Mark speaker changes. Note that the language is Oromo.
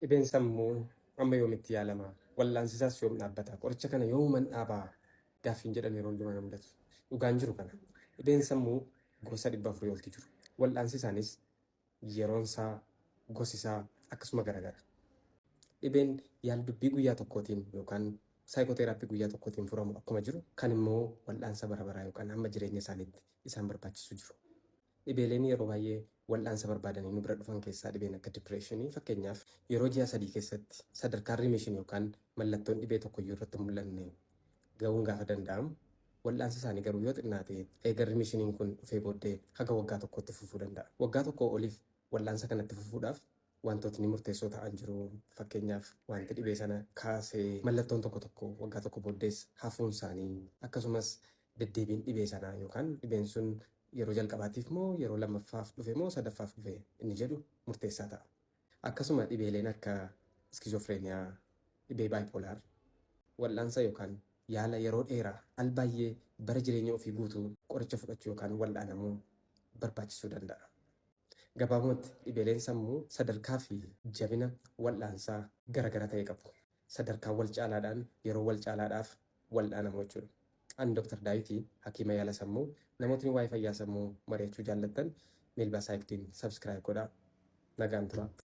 Speaker 1: Dhibeen sammuu amma yoomitti yaalama? Wal'aansi isaas yoom dhaabbata? Qoricha kana yoomuman dhaabaa? Gaaffiin jedhan yeroo hundumaa na mudatu. Dhugaan jiru kana. Dhibeen sammuu gosa 400 oltu jiru. Wal'aansi isaanis yeroon isaa, gosi isaa akkasuma garagara. Dhibeen yaal dubbii guyyaa tokkootiin yookaan saayikooteeraappii guyyaa tokkootiin furamu akkuma jiru, kan immoo wal'aansa bara baraa yookaan hamma jireenya isaaniitti isaan barbaachisu jiru. Dhibeeleen yeroo baay'ee wal'aansa barbaadanii nu bira dhufan keessaa dhibeen akka dipireeshinii fakkeenyaaf yeroo ji'a 3 keessatti sadarkaan remission yookaan mallattoon dhibee tokkoyyuu irratti hin mul'anne ga'uun gaafa danda'amu, wal'aansi isaanii garuu yoo xinnaate eega remishiniin kun dhufee booddee haga waggaa tokkootti fufuu danda'a. Waggaa tokkoo oliif wal'aansa kanatti fufuudhaaf wantootni murteessoo ta'an jiru. Fakkeenyaaf wanti dhibee sana kaase mallattoon tokko tokko waggaa tokko booddees hafuun isaanii akkasumas deddeebiin dhibee sanaa yookaan dhibeen sun yeroo jalqabaatiif moo yeroo lammaffaaf dhufe moo sadaffaaf dhufe inni jedhu murteessaa ta'a. Akkasuma dhibeeleen akka iskizoofreeniyaa, dhibee baayipoolaar wal'aansa yookaan yaala yeroo dheeraa al baay'ee bara jireenya ofii guutuu qoricha fudhachuu yookaan wal'aanamuu barbaachisuu danda'a. Gabaabumatti dhibeeleen sammuu sadarkaa fi jabina wal'aansaa gara gara ta'e qabu. Sadarkaa wal caalaadhaan yeroo wal caalaadhaaf wal'aanamu jechuudha. Ani Dr. Daawiti, hakiima yaala sammuu. Namootni waa'ee fayyaa sammuu mari'achuu jaallattan Meelbaa Saayiktiin subscribe godhaa. Nagaan turaa.